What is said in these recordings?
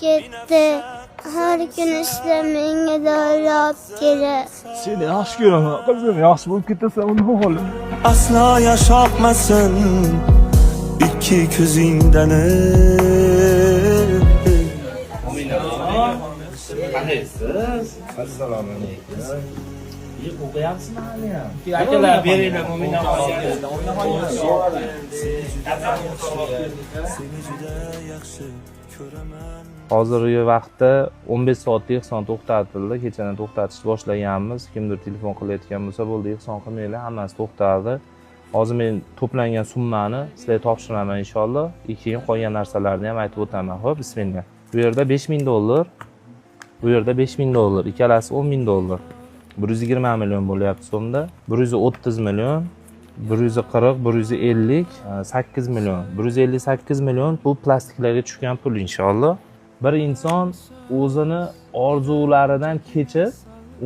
Ketdi. Har kuni ishlab menga dori olib keladi. Seni yaxshi ko'raman, qizim, yaxshi bo'lib ketasan, uni o'g'lim. Aslo yosh oqmasin ikki ko'zingdan. Qandaysiz? Assalomu alaykum. O'qiyapsizmi haliyam? Akalar, beringlar, Seni juda yaxshi ko'raman. Hozirgi vaqtda 15 soatda ehson to'xtatildi. Kechadan to'xtatishni boshlaganmiz. Kimdir telefon qilayotgan bo'lsa, bo'ldi, ehson qilmanglar, hammasi to'xtadi. Hozir men to'plangan summani sizlarga topshiraman inshaalloh. Keyin qolgan narsalarni ham aytib o'taman. Xo'p, bismillah. Bu yerda 5000 dollar, bu yerda 5000 dollar, ikkalasi 10 000 dollar. 120 million bo'lyapti so'mda. 130 million, 140, 150, 8 million. 158 million bu plastiklarga tushgan pul inshaalloh. Bir inson o'zini orzularidan kechib,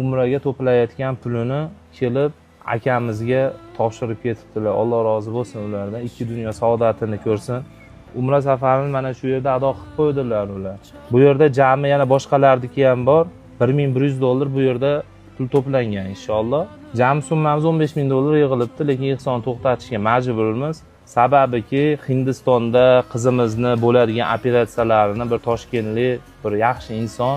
umraga to'playotgan pulini kelib akamizga topshirib ketibdilar. Alloh rozi bo'lsin ulardan. Ikki dunyo saodatini ko'rsin. Umra safarini mana shu yerda ado qilib qo'ydilar ular. Bu yerda jami yana boshqalarniki ham bor. 1100 dollar bu yerda pul to'plangan inshaalloh. Jami summamiz 15 ming dollar yig'ilibdi, lekin ehson to'xtatishga majburmiz. Sababiki Hindistonda qizimizni bo'ladigan operatsiyalarini bir toshkentlik bir yaxshi inson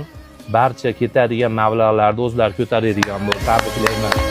barcha ketadigan mablag'larni o'zlari ko'taradigan bo'ldi. Tabriklayman.